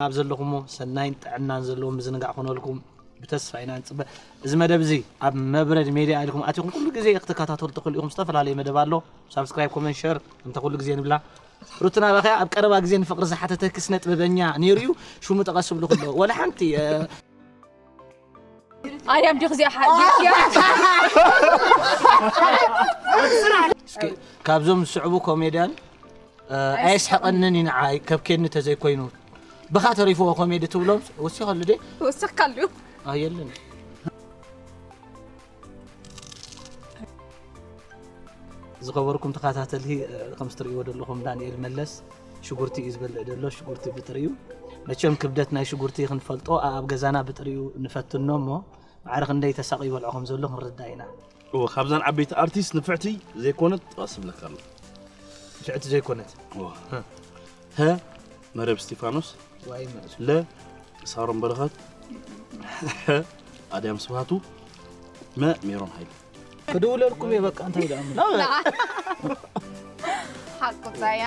ኣብ ዘለኹሞ ሰናይን ጥዕናን ዘለዎ ምዝንጋዕ ኮነልኩም ብተስፋ ኢና ንፅበ። እዚ መደብ እዚ ኣብ መብረድ ሜድያ ኢልኩም ኣቲኹም ኩሉ ግዜ ክትከታተሉ ትኽእሉ ኢኹም። ዝተፈላለየ መደብ ኣሎ። ሳብስክራይብ፣ ኮመንት፣ ሸር እንተ ኩሉ ግዜ ንብላ። ሩትና በኸያ ኣብ ቀረባ ግዜ ንፍቕሪ ዝሓተተኪ ስነ ጥበበኛ ነይሩ እዩ። ሽሙ ጠቐስ ብሉ ክሎ ወላ ሓንቲ እ፣ ኣርያም ዲኹ እዚኣ ሓ- ዲኽያ እስኪ ካብዞም ዝስዕቡ ኮሜድያን እ፣ ኣየስሕቐንን እዩ ንዓይ ከብኬኒ ተዘይኮይኑ ብኻ ተሪፍዎ ኮሜዲ ትብሎም ወሲኸሉ ደ ወሰካሉ ኣየለን። ዝኸበርኩም ተኸታተልቲ እ፣ ከም ዝትርእይዎ ዘለኹም ዳንኤል መለስ ሽጉርቲ እዩ ዝበልዕ ዘሎ። ሽጉርቲ ብጥሪኡ መቸም ክብደት ናይ ሽጉርቲ ክንፈልጦ ኣብ ገዛና ብጥሪኡ ንፈትኖ እሞ ማዕረ ክንደይ ተሳቒ ይበልዖ ከም ዘሎ ክንርዳእ ኢና። እወ፣ ካብዘን ዓበይቲ ኣርቲስት ንፍዕቲ ዘይኮነት ጠቐስ ብለካ ኣሎ። ንፍዕቲ ዘይኮነት። እወ። ሀ። ሀ መረብ እስቲፋኖስ። ዋይ መረብ። ለ ሳሮን በረኸት። ሐ ኣድያም ስብሃቱ። መ ሜሮን ሃይለ። ክድውለልኩም እየ በቃ እንታይ ደኣ። ሓቁ ዛያ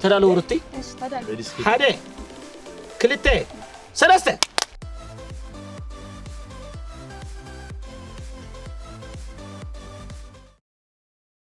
ተዳለዉ ርቲ። እሺ ተዳለ ሓደ ክልተ ሰለስተ